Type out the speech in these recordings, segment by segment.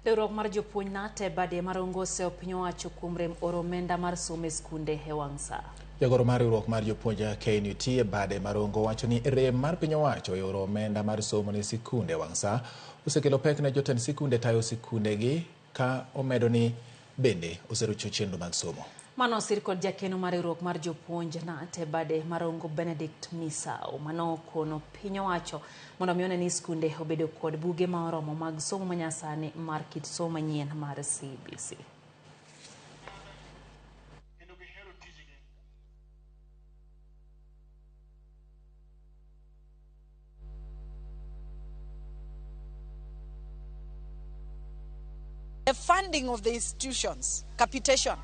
Riwruok mar jopuonj KNUT e bade marongo oseyo piny owacho kuom rem oro omenda mar somo e skunde e wang' saa. Jagoro mar riwruok mar jopuonj KNUT e bade marongo wacho ni rem mar piny owacho e oro omenda mar somo ne sikunde e wang' saa osekelo pek ne jotend sikunde tayo sikundegi ka omedo ni bende oserocho chenro mag somo. Mano osir kod jakeno mar riwruok mar jopuonj KNUT e bade marongo Benedict Misau mano okono piny owacho mondo mi one ni skunde obedo kod buge ma oromo mag somo manyasani mar kit somo manyien mar CBC. The funding of the institutions, capitation,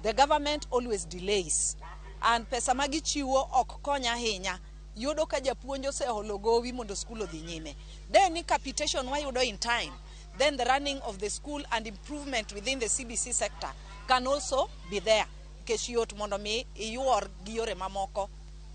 the government always delays. And pesa ma gichiwo ok kony ahinya. Yudo ka japuonj oseholo gowi mondo skul odhi nyime. Then ni capitation wayudo in time, then the running of the school and improvement within the CBC sector can also be there. Nikech yot mondo mi iyuor gi yore mamoko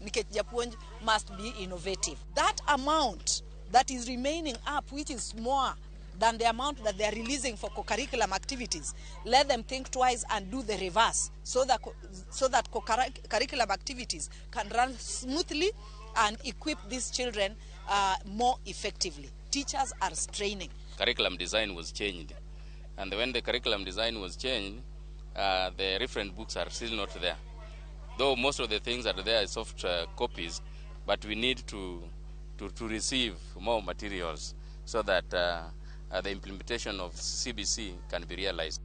nikech japuonj must be innovative. That amount that is remaining up, which is more than the amount that they are releasing for co-curriculum activities, let them think twice and do the reverse so that co-curriculum activities can run smoothly and equip these children more effectively. Teachers are straining. Curriculum design was changed. And when the curriculum design was changed, the reference books are still not there. Though most of the things are there as soft copies, but we need to receive more materials so that the implementation of CBC can be realized.